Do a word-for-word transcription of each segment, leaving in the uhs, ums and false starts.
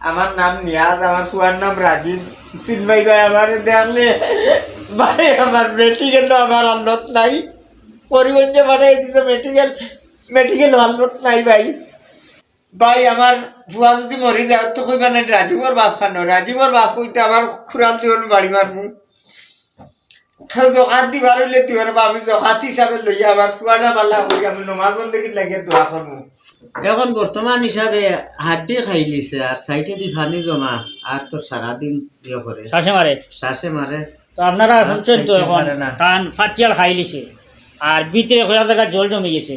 আমার নাম নিয়াজ, আমার ফুয়ার নাম রাজীব। সিনবাই ভাই, আমার দেখলে ভাই, আমার মেডিকেল তো আমার আল্লত নাই। করিগঞ্জে পাঠাই দিছে মেডিকেল, মেডিকেল আল্লত নাই ভাই। ভাই, আমার ফুয়া যদি মরি যায়, তো কইবা না, রাজীবর বাপ খানো, রাজীবর বাপ কইতে আমার খুরাল দিয়ে বাড়ি মারমু। কেউ জকাত দিবার হইলে তুই আর আমি জকাত হিসাবে লইয়া আমার ফুয়াটা বালা করি আমি নমাজ বন্দেগীর লাগিয়া দোয়া করমু। এখন বর্তমান হিসাবে হাড্ডি খাইলিছে আর সাইডেদি পানি জমা, আর তো সারাদিন ইয়ে করে। শ্বাসে মারে। শ্বাসে মারে। তো আপনারা আর শুনছেন তো, খাইতে এখন পারে না। তান ফাটিয়াল খাইলিছে, আর ভিতরে কয়েক জায়গা জল জমি গেছে,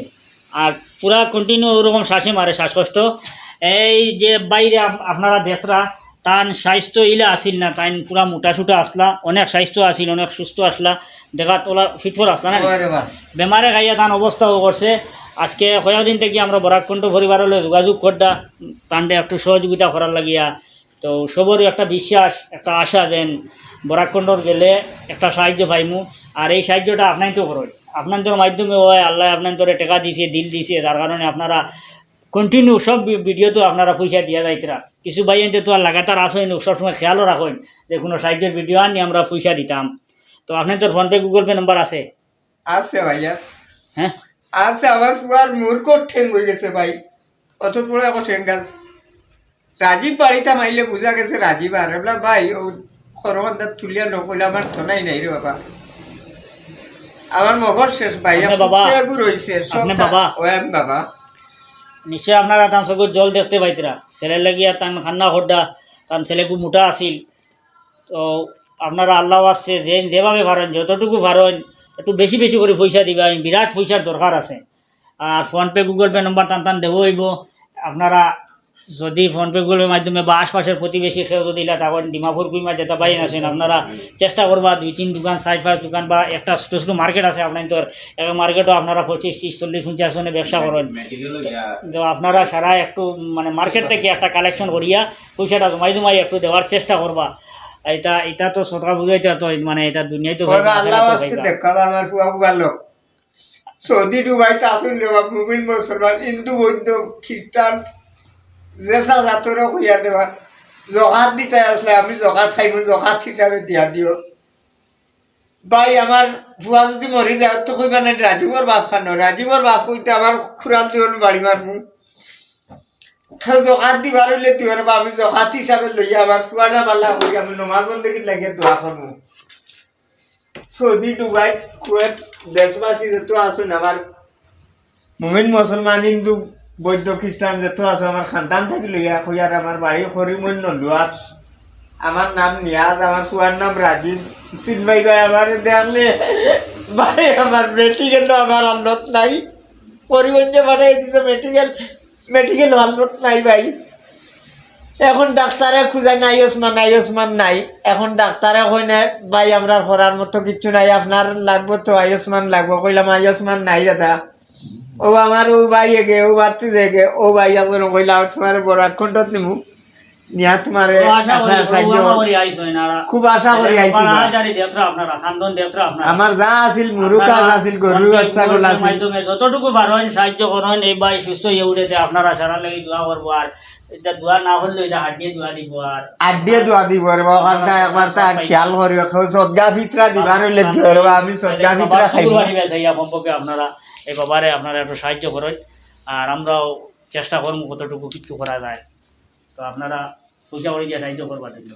আর পুরা কন্টিনিউ ওরকম শ্বাসে মারে, শ্বাসকষ্ট। এই যে বাইরে আপ-, আপনারা দেখরা, তান স্বাস্থ্য ইলা আছিল না, তাইন পুরা মোটা সুটা আসলা, অনেক স্বাস্থ্য আছিল, অনেক সুস্থ আসলা, দেখা তোলা ফিটফর আসলা না? ওরে বা। বেমারে খাইয়া তান অবস্থা ও করছে। আজকে কয়েকদিন থাকি আমরা বরাক কণ্ঠ পরিবারর লগে যোগাযোগ করদা, তানরে একটু সহযোগিতা করার লাগিয়া। তো সবরই একটা বিশ্বাস, একটা আশা যেন বরাক কণ্ঠর গেলে একটা সাহায্য পাইমু। আর এই সাহায্যটা আপনাইনতো করইন, আপনাইনতোর মাধ্যমে অয়, আল্লায় আপনাইনতোরে টেকা দিছে, দিল দিছে, যার কারণে আপনারা কন্টিনিউ সব ভি-, ভিডিওত আপনারা পয়সা দিয়া যাইতরা। কিছু ভাইয়াইন্তে তো আর লাগাতার আসইন, সবসময় খেয়ালও রাখইন যে কোনো সাহায্যর ভিডিও আনি আমরা পয়সা দিতাম। তো আপনাইনতোর PhonePe, Google Pay নাম্বার আছে? আছে ভাই, আছে। হ্যাঁ? আছে, আমার ফুয়ার মুরকো ঠেং হয়ে গেছে ভাই, অত বড় এখন ঠেং গাছ। রাজীব বাড়িতে মাইলে বুঝা গেছে রাজীব আর এবলা ভাই, ও খরবন্দা তুলিয়া নকইলে আমার তো নাই নাই রে বাবা। আমার মগর শেষ ভাই, আপনি বাবা? এগু রইছে, আপনি সবটা বাবা? ওই আমি বাবা। নিশ্চয় আপনারা তান চকুর জল দেখতে পাইতরা, ছেলে লাগিয়া তান খান্না খোড্ডা, তান ছেলে খুব মোটা আছিল। তো আপনারা আল্লাহ আসছে যে যেভাবে পারেন, যতটুকু পারেন, একটু বেশি বেশি করে পয়সা দিবা, আমি বিরাট পয়সার দরকার আছে। আর PhonePe, Google Pay নাম্বার তান তান দেওয়া হইব। আপনারা যদি PhonePe, Google Pay মাধ্যমে বা আশপাশের প্রতিবেশী কেউ যদি ইলা তখন ডিমাপুর কুইমা যেতে পারেন আছেন, আপনারা চেষ্টা করবা দুই তিন দোকান, চার পাঁচ দোকান বা একটা ছোটো ছোটো মার্কেট আছে আপনার তো, এক মার্কেটও আপনারা পঁচিশ, ত্রিশ, চল্লিশ, পঞ্চাশ জনে ব্যবসা করেন। তো আপনারা সারা একটু মানে মার্কেট থেকে একটা কালেকশন করিয়া পয়সাটা জমাই জমাই একটু দেওয়ার চেষ্টা করবা। এটা, এটা তো সরকার বুঝাইতে তো মানে এটা দুনিয়ায় তো করবা, আল্লাহ আছে, দেখবা আমার ফুয়া ফুয়া লোক। সৌদি দুবাইতে আসুন রে বাপ, মুমিন মুসলমান, হিন্দু বৌদ্ধ খ্রিস্টান, যে যা জাতরও কইয়ার দেবা। জকাত দিতে আসলে আমি জকাত খাইব, জকাত হিসাবে দিয়া দিও। ভাই, আমার ফুয়া যদি মরি যায়, তো কইবা না, রাজীবর বাপ খানো, রাজীবর বাপ কইতে আমার খুরাল দিয়ে বাড়ি মারমু। কেউ জকাত দিবার হইলে তুই আর আমি জকাত হিসাবে লইয়া আমার ফুয়াটা বালা করি আমি নমাজ বন্দেগীর লাগিয়া দোয়া করমু। সৌদি, দুবাই, কুয়েত, দেশবাসী যত আছইন, আমার মুমিন, মুসলমান, হিন্দু, বৌদ্ধ, খ্রিস্টান যত আছে, আমার খানদান থাকি লইয়া কইয়ার আমার বাড়ি করিমগঞ্জ নলুয়াত। আমার নাম নিয়াজ, আমার ফুয়ার নাম রাজীব। সিনবাই ভাই, আমার দেখলে ভাই, আমার মেডিকেল তো আমার আল্লত নাই, করিমগঞ্জে পাঠাই দিছে মেডিকেল, মেডিকেল আল্লত নাই ভাই। এখন ডাক্তারে খুঁজে নাই ওসমান, নাই ওসমান নাই। এখন ডাক্তারে কয় না, ভাই, আমরা করার মতো কিচ্ছু নাই, আপনার লাগবো তো আয়ুষ্মান লাগবো। কইলাম, আয়ুষ্মান নাই দাদা। ও আমার ও ভাই এগে, ও বাতি এগে, ও ভাই এখন কইলা, "তোমার বড় কণ্ঠত নিমু, নিয়া তোমার আশা করি, আশা, সাহায্য।" খুব আশা করি আইছি বা। আপনারা, খান্দন দেখরা আপনারা। আমার যা আছিল, মুরুখ আপনারা আছিল, গরু, ছাগল আছিল। মাধ্যমে যতটুকু পারেন সাহায্য করেন, এই ভাই সুস্থ হয়ে উঠেছে, আপনারা সারা লাগি দোয়া করবো। আর এটা দোয়া না করলে এটা হাড্ডিয়ে দোয়া দিব। আর হাড্ডিয়ে দোয়া দিব রে বাবা, আপনারা তা একবার তা সবাই খেয়াল করিও, কেউ সদগা ফিতরা দিবার হইলে দিও রে বাবা, আমি সদগা ফিতরা খাইব। বাড়ি বেচাইয়া কমপক্ষে আপনারা এই বাবারে আপনারা একটু সাহায্য করেন, আর আমরাও চেষ্টা করবো কতটুকু কিচ্ছু করা যায়। তো আপনারা পয়সা করে দিয়ে সাহায্য করবা দিল।